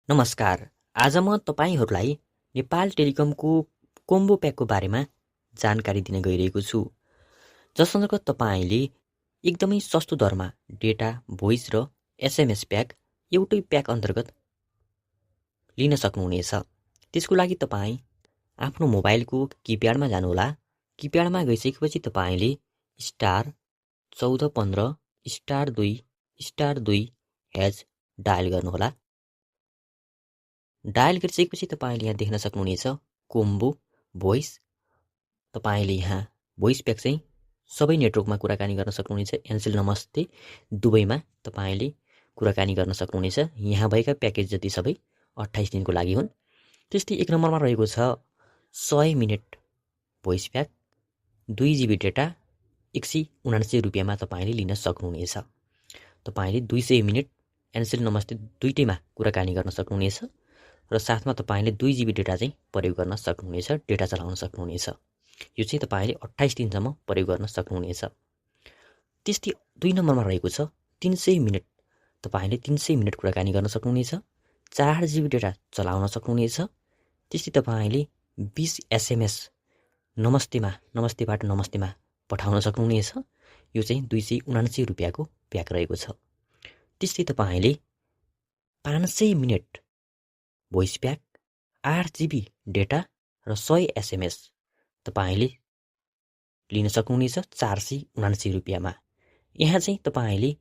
नमस्कार। आज म तपाईहरूलाई नेपाल टेलिकमको कोम्बो प्याकको बारेमा जानकारी दिन गइरहेको छु, जसअन्तर्गत तपाईँले एकदमै सस्तो दरमा डेटा, भोइस र एसएमएस प्याक एउटै प्याक अन्तर्गत लिन सक्नुहुनेछ। त्यसको लागि तपाईँ आफ्नो मोबाइलको किप्याडमा जानुहोला। किप्याडमा गइसकेपछि तपाईँले *1415*2*2 # डायल गर्नुहोला। डायल गरिसकेपछि तपाईँले यहाँ देख्न सक्नुहुनेछ कोम्बो भोइस। तपाईँले यहाँ भोइस प्याक चाहिँ सबै नेटवर्कमा कुराकानी गर्न सक्नुहुनेछ। एनसेल नमस्ते दुवैमा तपाईँले कुराकानी गर्न सक्नुहुनेछ। यहाँ भएका प्याकेज जति सबै 28 दिनको लागि हुन्। त्यस्तै 1 नम्बरमा रहेको छ 100 minute voice pack, 2 GB data 179 रुपियाँमा तपाईँले लिन सक्नुहुनेछ। तपाईँले 200 मिनेट एनसेल नमस्ते दुईटैमा कुराकानी गर्न सक्नुहुनेछ र साथमा तपाईँले 2 GB डेटा चाहिँ प्रयोग गर्न सक्नुहुनेछ, डेटा चलाउन सक्नुहुनेछ। यो चाहिँ तपाईँले 28 दिनसम्म प्रयोग गर्न सक्नुहुनेछ। त्यस्तै 2 नम्बरमा रहेको छ 300 मिनेट। तपाईँले 300 मिनेट कुराकानी गर्न सक्नुहुनेछ, 4 GB डेटा चलाउन सक्नुहुनेछ। त्यस्तै तपाईँले 20 SMS नमस्तेबाट नमस्तेमा पठाउन सक्नुहुनेछ। यो चाहिँ 279 रुपियाँको प्याक रहेको छ। त्यस्तै तपाईँले 500 minute voice pack, 8 GB data र 100 SMS तपाईँले लिन सक्नुहुनेछ 479 रुपियाँमा। यहाँ चाहिँ तपाईँले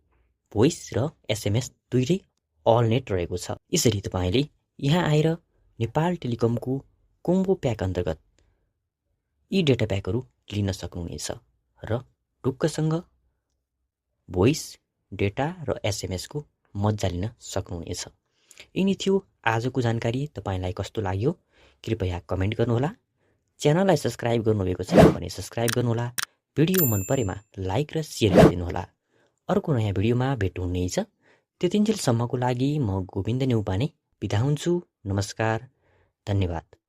भोइस र SMS दुईटै अल नेट रहेको छ। यसरी तपाईँले यहाँ आएर नेपाल टेलिकमको कोम्बो प्याक अन्तर्गत यी डेटा प्याकहरू लिन सक्नुहुनेछ र ढुक्कसँग भोइस, डेटा र एसएमएसको मज्जा लिन सक्नुहुनेछ। यिनी थियो आजको जानकारी। तपाईँलाई कस्तो लाग्यो कृपया कमेन्ट गर्नुहोला। च्यानललाई सब्स्क्राइब गर्नुभएको छैन भने सब्स्क्राइब गर्नुहोला। भिडियो मन परेमा लाइक र सेयर गरिदिनुहोला। अर्को नयाँ भिडियोमा भेट हुनेछ। त्यतिन्जेलसम्मको लागि म गोविन्द नेउपाने बिदा हुन्छु। नमस्कार, धन्यवाद।